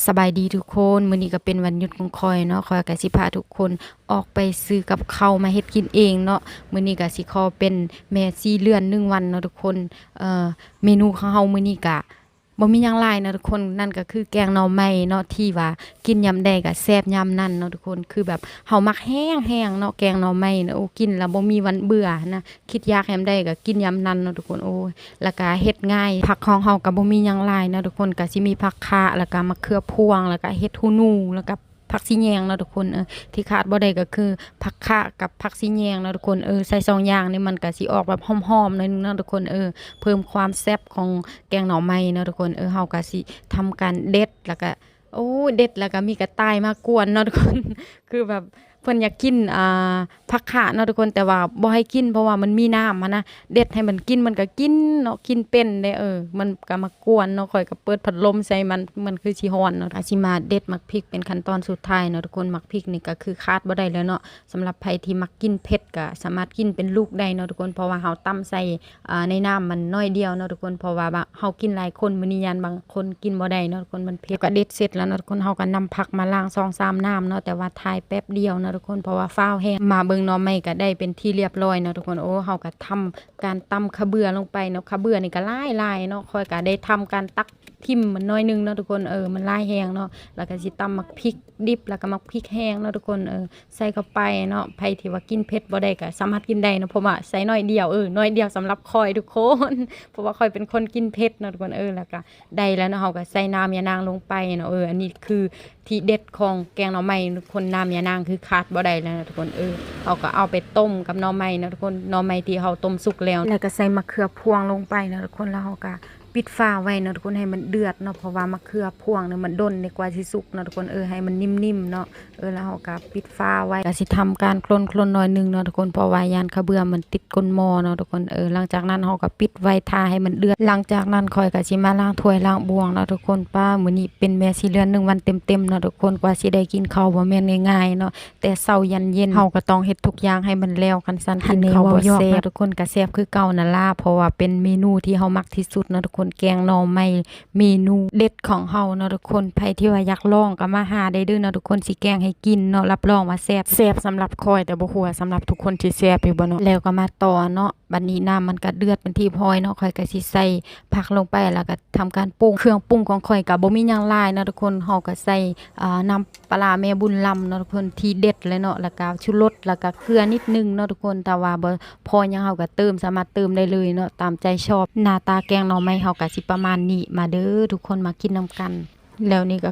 ສະບາຍດີທຸກຄົນ, ມື້ນີ້ກໍເປັນວັນຢຸດຂອງຂ້ອຍເນາະ, ຂ້ອຍກໍຊິພາທຸກຄົນອອກໄປຊື້ກັບເຂົ້າມາເຮັດກິນເອງເນາະ. ມື້ນີ້ກໍຊິຂໍເປັນແມ່ສີ່ເດືອນໜຶ່ງວັນເນາະທຸກຄົນ. ເອີ ເມນູຂອງເຮົາມື້ນີ້ກໍບໍ່ມີຫຍັງຫຼາຍເນາະທຸກຄົນ, ນັ້ນກໍຄືແກງໜໍ່ໄມ້ເນາະ ທີ່ວ່າກິນຍາມໃດກໍແຊບຍາມນັ້ນເນາະທຸກຄົນ. ຄືແບບເຮົາມັກແຮງໆເນາະ ແກງໜໍ່ໄມ້ນະ, ໂອ້ ກິນແລ້ວບໍ່ມີວັນເບື່ອນະ, ຄິດຢາກຍາມໃດກໍກິນຍາມນັ້ນເນາະທຸກຄົນ. ໂອ້ຍ ແລ້ວກະເຮັດງ່າຍ, ຜັກຂອງເຮົາກະບໍ່ມີຫຍັງຫຼາຍເນາະທຸກຄົນ, ກະຊິມີຜັກຄະ ແລ້ວກະມະເຂືອພວງ ແລ້ວກະເຫັດຫູໜູ ແລ້ວກະຜັກສີແຍງເນາະທຸກຄົນ. ເອີ ທີ່ຂາດບໍ່ໄດ້ກໍຄືຜັກຄະກັບຜັກສີແຍງເນາະທຸກຄົນ. ເອີ ໃສ່ສອງຢ່າງນີ້ມັນກະຊິອອກແບບຫອມໆໜ້ອຍໜຶ່ງເນາະທຸກຄົນ. ເອີ ເພີ່ມຄວາມແຊບຂອງແກງໜໍ່ໄມ້ເນາະທຸກຄົນ. ເອີ ເຮົາກະຊິທຳການເດັດ ແລ້ວກະ ໂອ້ຍ ເດັດແລ້ວກໍມີກະຕ່າຍມາກວນເນາະທຸກຄົນ. ຄືແບບເພິ່ນຢາກກິນ ອ່າ ຜັກຄະເນາະທຸກຄົນ, ແຕ່ວ່າບໍ່ໃຫ້ກິນ ເພາະວ່າມັນມີນ້ຳຫັ້ນນະ. ເດັດໃຫ້ມັນກິນ ມັນກໍກິນເນາະ, ກິນເປັນເດ້. ເອີ ມັນກໍມາກວນເນາະ, ຂ້ອຍກໍເປີດພັດລົມໃສ່ມັນ, ມັນຄືຊິຮ້ອນເນາະ. ກໍຊິມາເດັດໝາກພິກເປັນຂັ້ນຕອນສຸດທ້າຍເນາະທຸກຄົນ. ໝາກພິກນີ້ກໍຄືຂາດບໍ່ໄດ້ແລ້ວເນາະ, ສຳລັບໃຜທີ່ມັກກິນເຜັດກໍສາມາດກິນເປັນລູກໄດ້ເນາະທຸກຄົນ, ເພາະວ່າເຮົາຕຳໃສ່ ອ່າ ໃນນ້ຳມັນໜ້ອຍດຽວເນາະທຸກຄົນ, ເພາະວ່າເຮົາກິນຫຼາຍຄົນ ມື້ນີ້ຢ້ານບາງຄົນກິນບໍ່ໄດ້ເນາະທຸກຄົນ, ມັນເຜັດ. ກໍເດັດເສັດແລ້ວເນາະທຸກຄົນ, ເຮົາກໍນຳຜັກມາລ້າງສອງສາມນ້ຳເນາະ, ແຕ່ວ່າຖ່າຍແປັບດຽວເນາະທຸກຄົນ ເພາະວ່າຟ້າວແຮງ. ມາເບິ່ງໜໍ່ໄມ້ກໍໄດ້ເປັນທີ່ລຽບຮ້ອຍເນາະທຸກຄົນ. ໂອ້ ເຮົາກໍທຳການຕຳຂະເບືອລົງໄປເນາະ, ຂະເບືອນີ້ກໍຫຼາຍໆເນາະ, ຂ້ອຍກໍໄດ້ທຳການຕັກຖິ້ມມັນໜ້ອຍໜຶ່ງເນາະທຸກຄົນ. ເອີ ມັນຫຼາຍແຮງເນາະ, ແລ້ວກໍຊິຕຳໝາກພິກດິບ ແລ້ວກໍໝາກພິກແຫ້ງເນາະທຸກຄົນ. ເອີ ໃສ່ເຂົ້າໄປເນາະ, ໃຜທີ່ວ່າກິນເຜັດບໍ່ໄດ້ກໍສາມາດກິນໄດ້ເນາະ, ເພາະວ່າໃສ່ໜ້ອຍດຽວ. ເອີ ໜ້ອຍດຽວສຳລັບຂ້ອຍທຸກຄົນ ເພາະວ່າຂ້ອຍເປັນຄົນກິນເຜັດເນາະທຸກຄົນ. ເອີ ແລ້ວກໍໄດ້ແລ້ວເນາະ, ເຮົາກໍໃສ່ນ້ຳຍານາງລົງໄປເນາະ. ເອີ ອັນນີ້ຄືທີ່ເດັດຂອງແກງໜໍ່ໄມ້ທຸກຄົນ, ນ້ຳຍານາງຄືຂາດບໍ່ໄດ້ແລ້ວນະທຸກຄົນ. ເອີ ເຮົາກໍເອົາໄປຕົ້ມກັບໜໍ່ໄມ້ເນາະທຸກຄົນ, ໜໍ່ໄມ້ທີ່ເຮົາຕົ້ມສຸກແລ້ວ, ແລ້ວກໍໃສ່ມະເຂືອພວງລົງໄປເນາະທຸກຄົນ, ແລ້ວເຮົາກໍ ປິດຝາໄວ້ເນາະທຸກຄົນ ໃຫ້ມັນເດືອດເນາະ, ເພາະວ່າມະເຂືອພວງນີ້ມັນດົນເດກວ່າຊິສຸກເນາະທຸກຄົນ. ເອີ ໃຫ້ມັນນິ່ມໆເນາະ. ເອີ ແລ້ວເຮົາກໍປິດຝາໄວ້, ກໍຊິທຳການຄົນໆໜ້ອຍໜຶ່ງເນາະທຸກຄົນ, ເພາະວ່າຢ້ານຂະເບືອມັນຕິດກົ້ນໝໍ້ເນາະທຸກຄົນ. ເອີ ຫຼັງຈາກນັ້ນເຮົາກໍປິດໄວ້ຖ້າໃຫ້ມັນເດືອດ. ຫຼັງຈາກນັ້ນຂ້ອຍກໍຊິມາລ້າງຖ້ວຍລ້າງບ່ວງເນາະທຸກຄົນ. ປ້າ ມື້ນີ້ເປັນແມ່ສີ່ເດືອນໜຶ່ງວັນເຕັມໆເນາະທຸກຄົນ, ກວ່າຊິໄດ້ກິນເຂົ້າບໍ່ແມ່ນງ່າຍໆເນາະ. ແຕ່ເຊົ້າຢັນເຢັນເຮົາກໍຕ້ອງເຮັດທຸກຢ່າງໃຫ້ມັນແລ້ວ, ຄັນຊັ້ນກິນເຂົ້າບໍ່ແຊບເນາະທຸກຄົນ. ກໍແຊບຄືເກົ່ານັ້ນລະ ເພາະວ່າເປັນເມນູທີ່ເຮົາມັກທີ່ສຸດເນາະທຸກຄົນ, ແກງໜໍ່ໄມ້ ເມນູເດັດຂອງເຮົາເນາະທຸກຄົນ. ໃຜທີ່ວ່າຢາກລອງກໍມາຫາໄດ້ເດີເນາະທຸກຄົນ, ຊິແກງໃຫ້ກິນເນາະ, ຮັບຮອງວ່າແຊບ. ແຊບສຳລັບຂ້ອຍ ແຕ່ບໍ່ຮູ້ວ່າສຳລັບທຸກຄົນຊິແຊບຢູ່ບໍ່ເນາະ. ແລ້ວກໍມາຕໍ່ເນາະ, ບັດນີ້ນ້ຳມັນກໍເດືອດເປັນທີ່ຮຽບຮ້ອຍເນາະ, ຂ້ອຍກໍຊິໃສ່ ຜັກລົງໄປ ແລ້ວກໍທຳການປຸງ. ເຄື່ອງປຸງຂອງຂ້ອຍກໍບໍ່ມີຫຍັງຫຼາຍເນາະທຸກຄົນ, ເຮົາກໍໃສ່ ອ່າ ນ້ຳປາຮ້າແມ່ບຸນລຳເນາະທຸກຄົນ ທີ່ເດັດເລີຍເນາະ, ແລ້ວກໍຊູລົດ ແລ້ວກໍເກືອນິດໜຶ່ງເນາະທຸກຄົນ. ຖ້າວ່າບໍ່ພໍຫຍັງເຮົາກໍເຕີມ ສາມາດເຕີມໄດ້ເລີຍເນາະ ຕາມໃຈຊອບ. ໜ້າຕາແກງໜໍ່ໄມ້ເຮົາກໍຊິປະມານນີ້, ມາເດີທຸກຄົນ ມາກິນນຳກັນ. ແລ້ວນີ້ກໍ